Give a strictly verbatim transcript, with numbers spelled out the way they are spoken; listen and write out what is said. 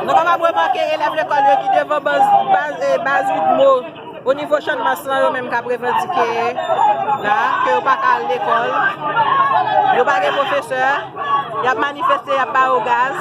Nou kapab remake elèv lekòl yo ki devan baz, baz, eh, baz Widmo o nivo Channmas lan, yo menm k ap revandike la, ke yo pa ka al lekòl, yo pa gen pwofesè, y ap manifeste, y ap ba yo gaz.